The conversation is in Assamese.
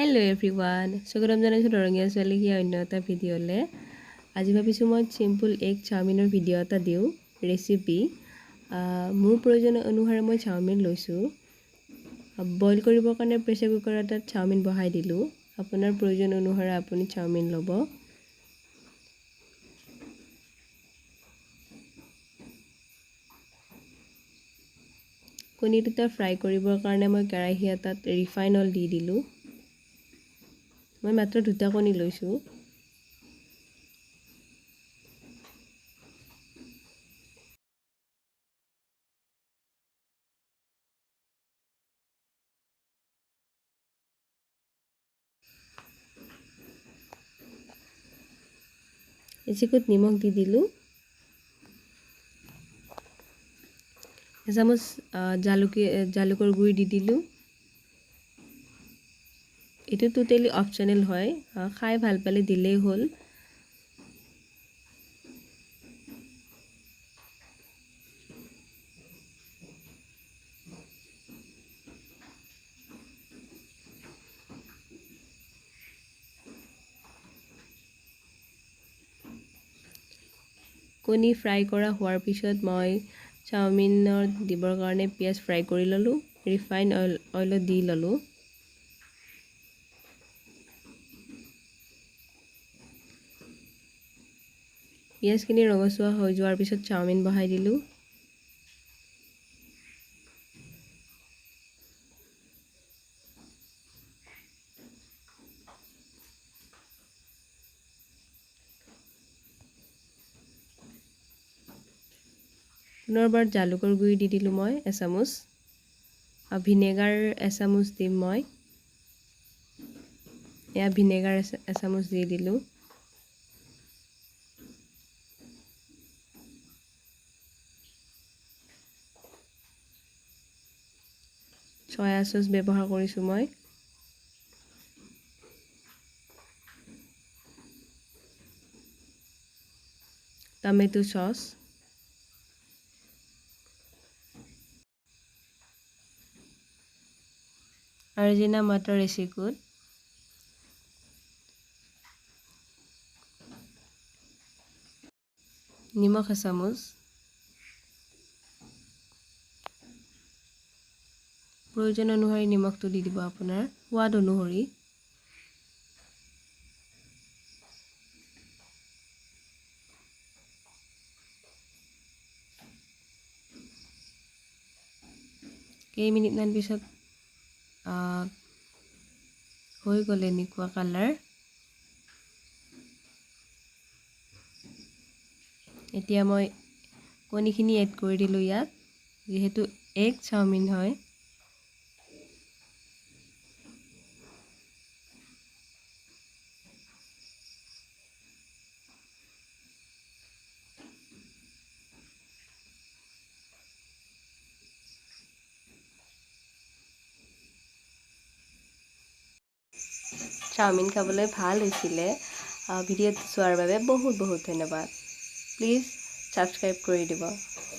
হেল্ল' এভৰিৱান, স্বাগতম জনাইছোঁ দৰঙীয়া ছোৱালী সি অন্য এটা ভিডিঅ'লৈ। আজি ভাবিছোঁ মই চিম্পুল এগ চাওমিনৰ ভিডিঅ' এটা দিওঁ, ৰেচিপি। মোৰ প্ৰয়োজন অনুসাৰে মই চাওমিন লৈছোঁ। বইল কৰিবৰ কাৰণে প্ৰেছাৰ কুকাৰ এটাত চাওমিন বহাই দিলোঁ। আপোনাৰ প্ৰয়োজন অনুসাৰে আপুনি চাওমিন ল'ব। কণী দুটা ফ্ৰাই কৰিবৰ কাৰণে মই কেৰাহী এটাত ৰিফাইন অইল দি দিলোঁ। মই মাত্ৰ দুটা কণী লৈছোঁ। এচিকুট নিমখ দি দিলোঁ। এচামুচ জালুকৰ গুড়ি দি দিলোঁ। এইটো টোটেলি অপশ্যনেল হয়, খাই ভাল পালে দিলেই হ'ল। কণী ফ্ৰাই কৰা হোৱাৰ পিছত মই চাওমিনত দিবৰ কাৰণে পিঁয়াজ ফ্ৰাই কৰি ল'লোঁ, ৰিফাইন অইলত দি ল'লোঁ। পিঁয়াজখিনি ৰঙচুৱা হৈ যোৱাৰ পিছত চাওমিন বহাই দিলোঁ। পুনৰবাৰ জালুকৰ গুড়ি দি দিলোঁ মই এচামুচ, আৰু ভিনেগাৰ এচামুচ দিম মই। এয়া ভিনেগাৰ এচামুচ দি দিলোঁ। চয়া চচ ব্যৱহাৰ কৰিছোঁ মই। টমেটো চচ, আৰ্জিনা মটৰ এচিকুট, নিমখ এচামুচ, প্ৰয়োজন অনুসৰি নিমখটো দি দিব আপোনাৰ সোৱাদ অনুসৰি। কেইমিনিটমান পিছত হৈ গ'ল এনেকুৱা কালাৰ। এতিয়া মই কণীখিনি এড কৰি দিলোঁ ইয়াত, যিহেতু এগ চাওমিন হয়। চাওমিন খাবলৈ ভাল হৈছিলে। ভিডিঅ'টো চোৱাৰ বাবে বহুত বহুত ধন্যবাদ। প্লিজ ছাবস্ক্ৰাইব কৰি দিব।